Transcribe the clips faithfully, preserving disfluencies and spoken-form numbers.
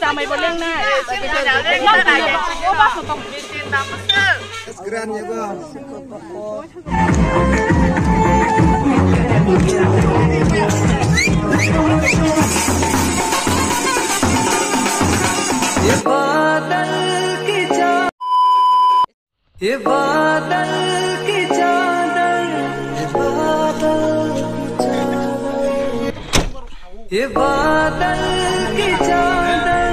Jamai bo lengnai. Nang tini bo, bo bus no tong. ये बादल की चादर, ये बादल की चादर, ये बादल की चादर,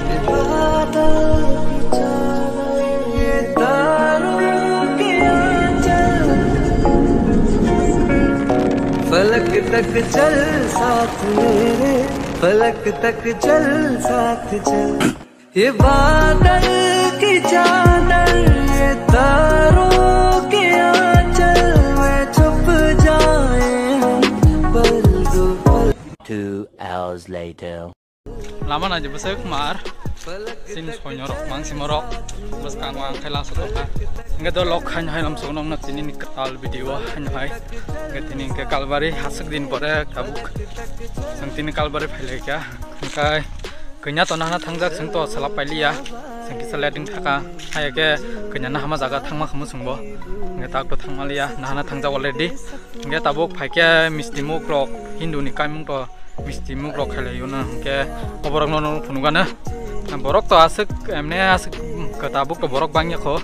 ये बादल की चादर, ये तारों के आंचल। फलक तक चल साथ मेरे, फलक तक चल साथ चल। ये बादल की चादर, ये तारों के आंचल में छुप जाए हम पल दो पल। Two hours later. Lama na je bwswk mar. Sin soino rok, mangsimo rok. Bwskango ang khai laso tokha. Hingke do lok khaino hai lamso nokna tini ni kwtal video haino hai. Hingke tini hingke Kalbari haswk din pore tabuk. Ang tini Kalbari phailaikha. Hingke kanya to nahana thangjak, sing to salap pailiya. Sing kisa letting thaka. Hai ke kanya nahama jaga thangma khamu sungbo. Hingke tak to thangmaliya. Nahana thangjak already. Hingke tabuk phaikhe misti muk rok Hindu ni kamung to misti muk rok khailai uno hingke oborok no no phunugano. Borok to aswk emne aswk kwtabuk to borok bangya kho.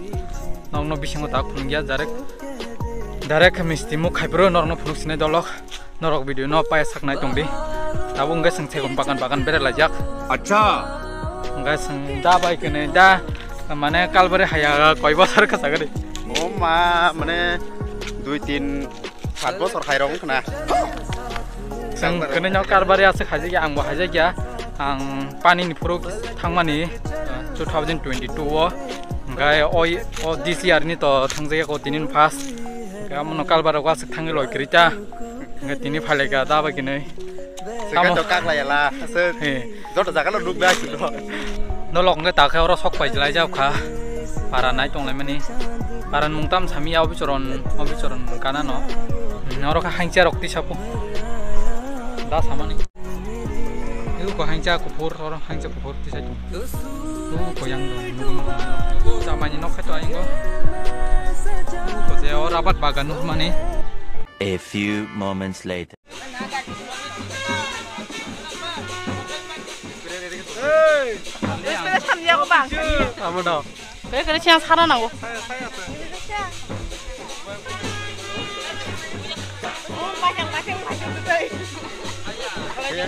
Nokno bisingo tak phunugya direct, direct misti muk khaipro norokno phunuk sinai dolok. Norok video no pai saknai tongdi. Tabuk hingke sing segom bagan bagan bere laijak. Acha. Hingke sing da bai kene da mane Kalbari haya koi bosor kwchagari. O ma mane dui tin Sat bosor hai rok wngkha na. Chwng kwnwi no Kalbari aswk haijakya, ang bo haijakya. Ang pani ni phuru thangmani, uh, two thousand twenty-two o. Hingke oi, o this year ni to thangjakya ko tini ni first. Hingke amo no Kalbari o aswk thangwi loi kwrwi ta. Hingke tini phailaikha da bai kwnwi. Tamo. Sika to kaklai la, aswk. He. Joto jaga lo nuknai silo. No lok hingke takhe oro sok pai jilai jak kha. Para nai tonglai mani. Para nung tam sami ya obichoron, obichoron kana no. Oro kha hangcha rok tisa po. Da samani. Iu ko hangcha kuphur, oro hangcha kuphur tisa tu. Tu ko yang dong, nung nung. Samani nok kha to aingo. Tu ko je oro abat bagan nuk mani. A few moments later. Amo no. Kaya kaya siang sana nango. Kaya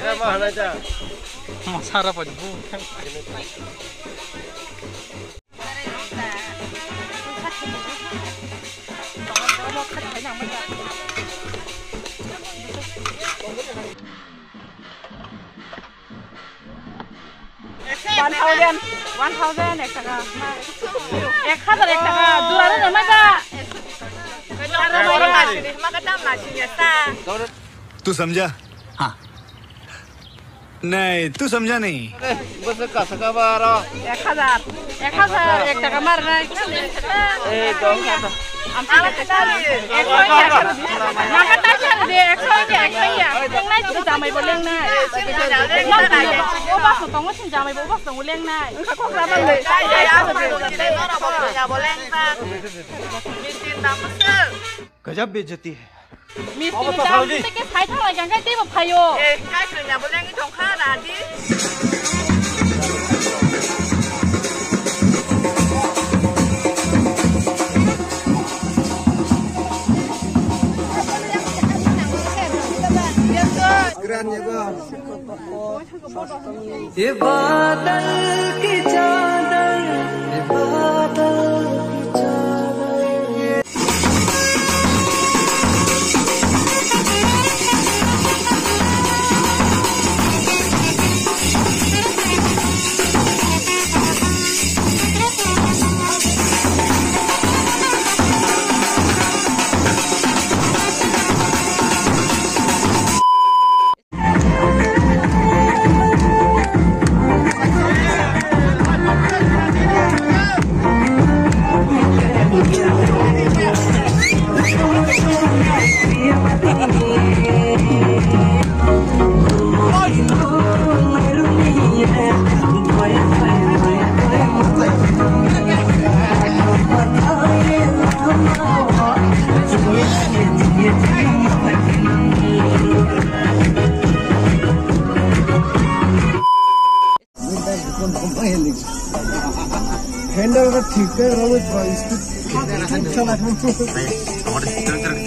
kaya mah halai ta. Masara pa bu. One thousand, one thousand ek taka. Ek hazar ek taka. Dura re mai ba. तू समझा? हाँ। नहीं, तू समझा नहीं। Bwswk kasa kaba aro. Ek hazar. Ek hazar, ek taka mar nai. Eh, dong kha to. Ekso wngkha, ekso wngkha. Maka taisa de, ekso wngkha, ekso wngkha. Lengnai, chwng jamai bo lengnai. Nokni bo, o bus no tongo, chwng jamai bo, o bus tongo lengnai. Wngkha kok raban de. Gajab bejati hai. Misti ni dam tei ke sai thanglai kang khe teibo phaio. Eh, khai khwlai na bo lengwi tong kha, ra di. Gran ya, Bang. ये बादल की चादर, ये बादल की चादर, ये Handle ro thik khe rw tong speed. Thik chala thang. Amar